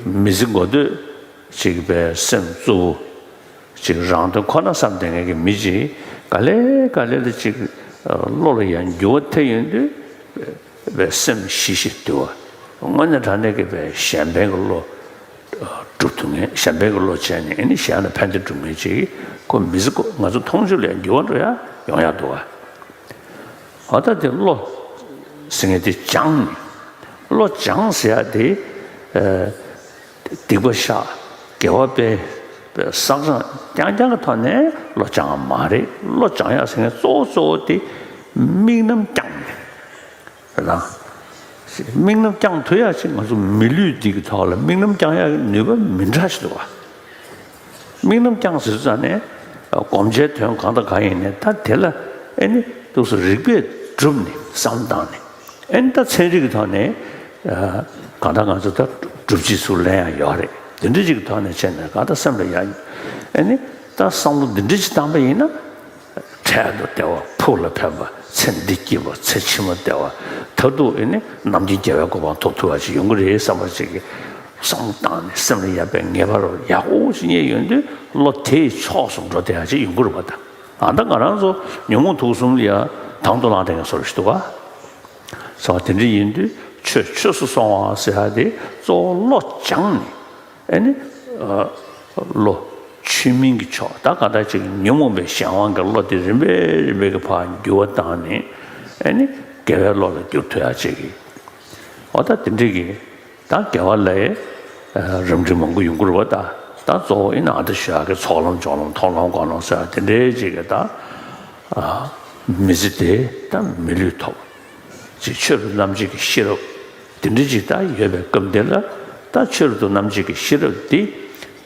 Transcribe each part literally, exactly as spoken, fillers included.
མི་ཚེ་འགོར་དུས་ཅིག་པའི་སེམས་གཙོ་བོ་ཅིག་རང་དོན་ཁོ་ན་བསམ་བསྡད་མཁན་གྱི་མི་ཅིག་ག་ལེ་ག་ལེ་ལ་ཅིག་བློ་ལ་ཡང་འགྱུར་བ་ཐེབས་ཡོང་དུས་པའི་སེམས་ཞི་ཞིང་དུལ་བ། དངོས་གནས་དྲང་གནས་ཀྱི་པའི་གཞན་ཕན་གྱི་བློ་སྒྲུབ་ཐུབ་མཁན། གཞན་ཕན་གྱི་བློ་བྱས་ནས་ཨེ་ནི་གཞན་ལ་ཕན་བདེ་སྒྲུབ་མཁན་ཅིག་ཁོ་མི་ཚེ་ཁོ་ང་ཚོ་མཐོང་ཆོས་ལ་ཡང་འགྱུར་བ་འགྲོ་ཡ་ཡོང་ཡ་འདུག་བ། འོ་ད་དེ་བློ་ཟེར་མཁན་དེ་སྦྱངས་ནས། བློ་སྦྱངས་ཟེར་ཡ་དེ། ཨ། སྡིག་པ་བཤགས། དགེ་བ་སྤེལ། བསགས་སྦྱང་རྐྱང་རྐྱང་གི་ཐོག་ནས་བློ་སྦྱང་བ་མ་རེད། བློ་སྦྱང་ཡ་ཟེར་མཁན་གཙོ་བོ་གཙོ་བོ་དེ་དམིགས་རྣམ་བསྐྱངས་ནས་རེད་དང་། དམིགས་རྣམ་བསྐྱང་ཐུབ་ཡ་ཅིག་ང་ཚོ་མི་ལུས་འདི་གི་ཐོག་ལ་དམིགས་རྣམ་བསྐྱང་ཡ་གི་ནུས་པ་མི་འདྲ་ཞིག་འདུག་བ། དམིགས་རྣམ་བསྐྱངས་ཟེར་ཙང་ནས་སྒོམ་བྱའི་དོན་གང་དང་གང་ཡིན་ནས་ད་དེ་ལ་ཨེ་ནི་འདུག་སེ་རིགས་པས་བསྒྲུབས་ནས་བསམ་བཏང་ནས་ཨེ་ནི་ད་ཚན་རིག་གི་ཐོག་ནས་གང་ལྟར་ང་ཚོ་ད་སྒྲུབ་བྱེད་ཚུར་ལེན་ཡ་ཡོད་རེད། དེ་འདྲ་ཅིག་གི་ཐོག་ནས་བྱས་ནས་གང་ལྟར་སེམས་ལ་ཡ་ཨེ་ནི་ད་བསམ་བློ་འདི་འདྲ་ཅིག་བཏང་པ་ཡིན་ན། འཕྲལ་དུ་བདེ་བ་ཕུགས་ལ་ཕན་པ། ཚེ་འདི་སྐྱིད་པ་ཚེ་ཕྱི་མ་བདེ་བ། མཐར་ཐུག་ཨེ་ནི་རྣམ་མཁྱེན་རྒྱལ་བའི་གོ་འཕང་ཐོབ་ཐུབ་པ་ཅིག་ཡོང་གི་རེད་བསམ་པ་ཅིག་གི་བསམ་བློ་བཏང་ནས་སེམས་ལ་ཡ་པའི་ངེས་པ་རུ་ཡག་པོ་ཞིག་རྙེད་ཡོང་དུས་བློ་དེའི་ཕྱོགས་སུ་འགྲོ་བསྡད་ཡ་ཅིག་ཡོང་གི་རེད་པ། ད་ཨ་ད་ང་རང་ཚོ་ཉོན་མོངས་དུག་གསུམ་ལ་ཡ་དང་དུ་བླངས་བསྡད་མཁན་བཟོ་འདྲ་ཞིག་འདུག་ག་ཟེར་བ་དེ་འདྲ་ཡིན་དུས་ཆོས་ཆོས་སུ་སོང་བ་ཟེར་ཡ་དེ་གཙོ་བོ་བློ་སྦྱངས་ནས། ཨེ་ནི། ཨ། བློ་ཆོས་མིན་གྱི་ཕྱོགས། ད་ག་འདྲ་ཅིག་ཉོན་མོངས་པའི་གཞན་དབང་གི་བློ་དེ་རིམ་པས་རིམ་པས་ཀྱི་ཕར་འགྱུར་བ་བཏང་ནས། ཨེ་ནི། དགེ་བའི་བློ་ལ་འགྱུར་ཐུབ་ཡ་ཅིག་གི་འོ་ད་དེ་འདྲ་གི་ད་དགེ་བ་ལ་ཡ་རབ་འབྲིང་མང་པོ་ཡོང་གི་རེད་པ། ད་ད་གཙོ་བོ་ཨེ་ནི་ཨ་ད་ཞུ་ཡ་གི་ཚོགས་ལམ་སྦྱོར་ལམ་མཐོང་ལམ་སྒོམ་ལམ་ཟེར་ཡ་དེ་འདྲ་ཅིག་གི་ད། ཨ། མི་ཚེ་དེ་ད་མི་ལུས་ཐོབ། ཅིག་ཆོས་རབ་ཏུ་རྣམ་འབྱེད་ཀྱི་ཤེས་རབ་དེ་འདྲ་ཅིག་ད་ཡོད་པའི་སྐབས་འདི་ལ། ད་ཆོས་རབ་ཏུ་རྣམ་འབྱེད་ཀྱི་ཤེས་རབ་འདི་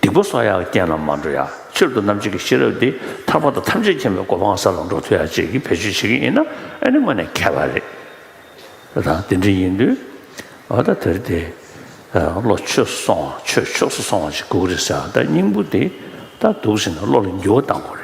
སྡིག་པ་གསོག་ཡག་གི་རྐྱེན་ལ་མ་འགྲོ་ཡ། ཆོས་རབ་ཏུ་རྣམ་འབྱེད་ཀྱི་ཤེས་རབ་འདི་ཐར་པ་དང་ཐམས་ཅད་མཁྱེན་པའི་གོ་འཕང་ས་ལ་འགྲོ་ཐུབ་ཡ་ཅིག་གི་བེད་སྤྱོད་བྱེད་ཀྱི་ཡིན་ན་ཨ་ནི་དངོས་གནས་མཁས་པ་རེད། ད་དེ་འདྲ་ཡིན་དུས་ཨ་ད་དེར་དེ་བློ་ཆོས་སུ་སོང་བ། ཆོས་ཆོས་སུ་སོང་བ་ཞིག་དགོས་ཀྱི་རེད་ཟེར། ད་སྙིང་པོ་དེ་ད་འདུག་ཟེར་ན་བློ་ལ་འགྱུར་བ་གཏང་དགོས་རེད།